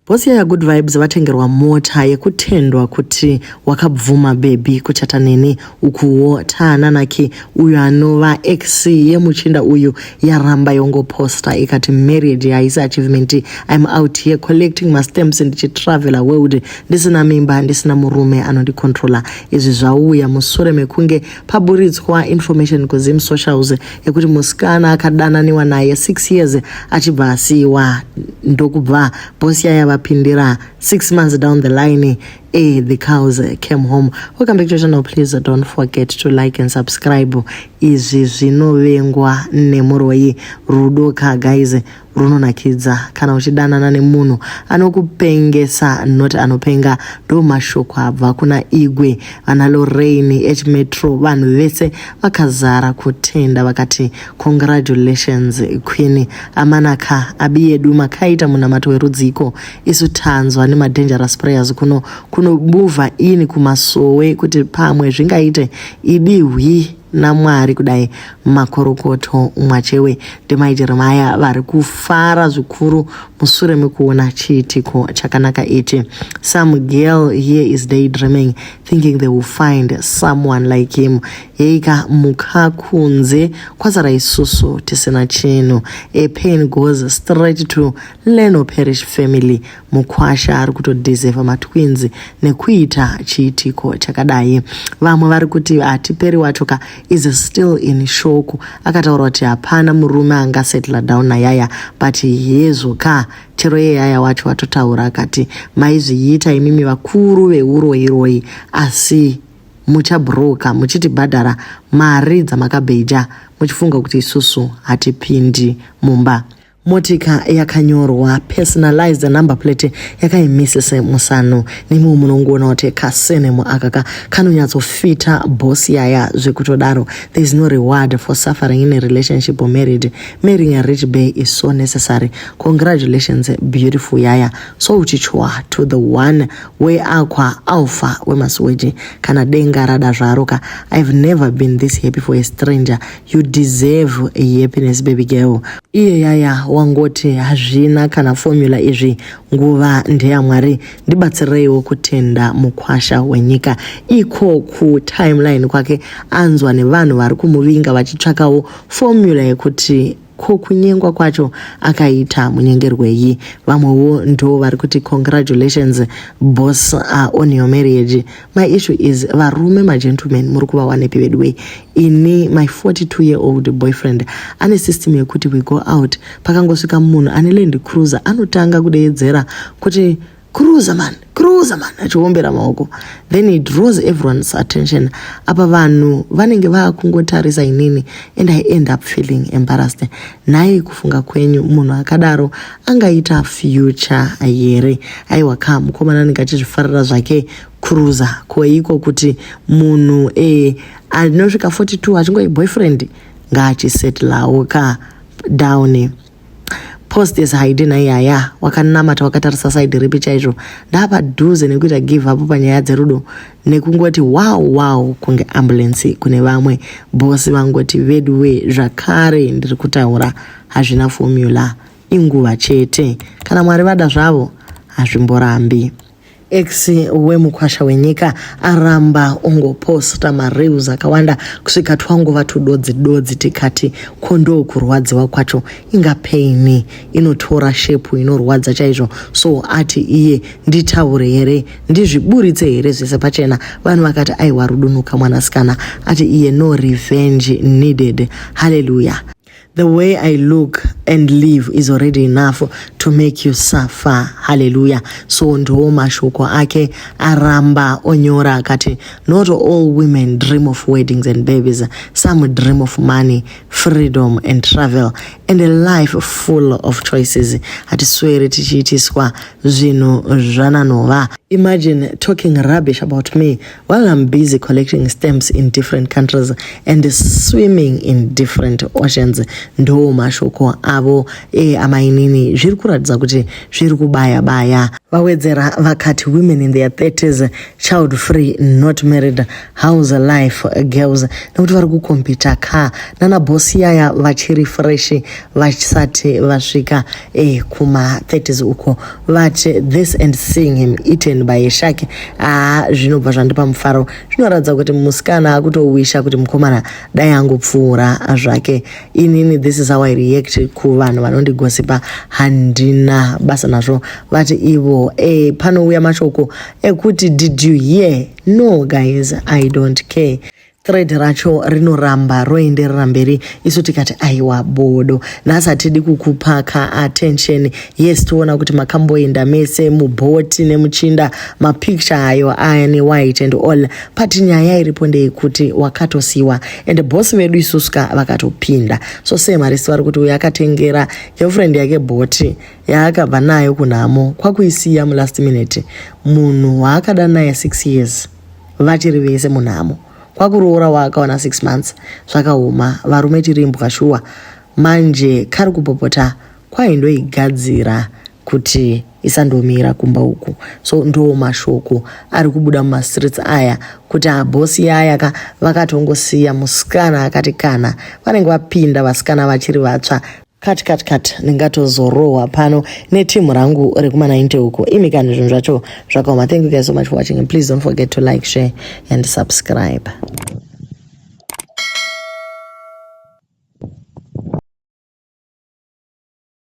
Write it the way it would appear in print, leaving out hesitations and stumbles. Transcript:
Boss Yaya Good Vibes vatengerwa mota yekutendwa kuti wakabvuma baby kuchata neni. Ukuwo taananaki uyo anova ex yemuchinda uyu yaramba yongoposta ikati marriage haisi achievement. I'm out here collecting mastamps ndichitravela world ndisina mimba, ndisina murume anondicontrola. Izvi zvauya mushure mekunge paburitswa information kuZim socials yekuti musikana akadananiwa naye 6 years achibva asiyiwa, ndokubva Boss Yaya vapindira 6 months down the line. The cows came home. Welcome back to the channel. Please don't forget to like and subscribe. Izvi zvinovengwa nemuroyi. Rudo ka guys runonakidza kana uchidanana nemunhu anokupengesa, not anopenga. Ndo mashoko abva kuna Igwe, vana Lorraine, H Metro, vanhu vese vakazara kutenda vakati congratulations queen. Amanaka abi yedu, makaita munamato werudziko. Isu tanzwa nemadangerous prayers kuno kunobuvha ini kumasowe kuti pamwe zvingaite idihwi naMwari kudai. Makorokoto mwachewe. Ndimai Jeremaya vari kufara zvikuru mushure mekuona chiitiko chakanaka ichi. Some girl here is daydreaming, thinking they will find someone like him. Yeika muka kunze kwazara isusu tisina chinhu. A pain goes straight to Leno Parish family. Mukwasha ari kutodeserva matwins nekuita chiitiko chakadai. Vamwe vari kuti hatiperi wacho ka is still in shock. Akataura kuti hapana murume angasettle down naYaya, but hezvo ka chero yeyaya wacho watotaura akati maizviita imimi vakuru veuroiroi, asi muchabhuroka muchitibhadhara mari dzamakabheja muchifunga kuti isusu hatipindi mumba. Motika yakanyorwa personalized number plate yakaimisise musano. Nemiwo munongoona kuti kasenemo akaka kanonyatsofita Boss Yaya zvekutodaro. There is no reward for suffering in a relationship or marriage. Marrying a rich bae is so necessary. Congratulations, beautiful Yaya. So uchichwa to the one weaqua alpha wemasuweji kana denga rada zvaroka. I've never been this happy for a stranger. You deserve a happiness, baby girl. Iye Yaya wangoti hazvina kana formula izvi, nguva ndeyaMwari. Ndibatsireiwo kutenda mukwasha wenyika. Iko kutimeline kwake anzwa nevanhu vari kumuvinga vachitsvakawo formula yekuti ko kunyengwa kwacho akaita munyengerwei. Vamwewo ndo vari kuti congratulations boss on your marriage. My issue is varume magentleman muri kuvawanepi veduwei? Ini my 42 year old boyfriend ane system yekuti we go out, pakangosvika munhu ane Land Cruiser anotanga kudeedzera kuti "Cruiser man, cruiser man," achiombera maoko. Then he draws everyone's attention. Apa vanhu vanenge vaakungotarisa inini and I end up feeling embarrassed. Nhai, kufunga kwenyu munhu akadaro angaita future here? Aiwa ka, mukomana anenge achizvifarira zvake cruiser. Koiko kuti munhu anosvika 42 achingoi boyfriend ngaachisetlawo ka down. Post is haidi naiyaya wakanamata wakatarisa side ripi chaizvo? Ndapadhuze nekuita give up panyaya dzerudo nekungoti wow kunge ambulance kune vamwe. Bosi vangoti veduwe, zvakare ndiri kutaura, hazvina formula, inguva chete. Kana Mwari vada zvavo hazvimborambi. Ex wemukwasha wenyika aramba ongoposta mareels akawanda kusvika twangova tudodzi dodzi, tikati kondo kurwadziwa kwacho inga pain inotora shape inorwadza chaizvo. So ati iye nditaure here, ndizviburitse here zvese pachena? Vanhu vakati aiwa, rudunuka mwanasikana. Ati iye no revenge needed, hallelujah. The way I look and live is already enough to make you suffer, hallelujah. So ndo mashoko ake. Aramba onyora akati not all women dream of weddings and babies. Some dream of money, freedom and travel and a life full of choices. Hatiswere tichiitiswa zvinhu zvananova. Imagine talking rubbish about me while I'm busy collecting stamps in different countries and swimming in different oceans. Ndo mashoko avo e amainini, zviri kuratidza kuti zviri kubaya baya. Vawedzera vakati women in their 30s, child free, not married, house life girls, nekuti vari kukompita ka nana bosi yaya vachiri fresh, vasati vasvika kuma 30s uko. Vati this and seeing him eaten by a shark, aa, zvinobva zvandipa mufaro. Zvinoratidza kuti musikana akutowisha kuti mukomana dai angopfuura zvake. Inini, this is how I react kuvanhu vanondigosipa, handina basa nazvo. Vati ivo panouya mashoko ekuti, "Did you hear?" No guys, I don't care. Thread racho rinoramba roenderera mberi. Isu tikati aiwa, bodo, nhasi hatidi kukupa kaattention. Yes, toona kuti makamboenda mese mubhoti nemuchinda, mapicture ayo aya newhite and all, but nyaya iripo ndeyekuti wakatosiyiwa and bosi vedu isusu ka vakatopinda. So semarisi vari kuti uyu akatengera girlfriend yake bhoti yaakabva nayo kunhamo, kwakuisiya mulast minute. Munhu waakada naye 6 years vachiri vese munhamo, kwakuroora waakawana 6 months. Zvakaoma, varume tirimbwa shuwa. Manje kari kupopota kwaindoigadzira kuti isandomira kumba uku. So ndo mashoko ari kubuda mumastreets aya kuti abhosi yaya ka vakatongosiya musikana akati kana vanenge vapinda vasikana vachiri vatsva. Cut cut cut, ndingatozorohwa pano netimu rangu rekuma90 uko. Imi kani, zvinhu zvacho zvakaoma. Thank you guys so much for watching and please don't forget to like, share and subscribe.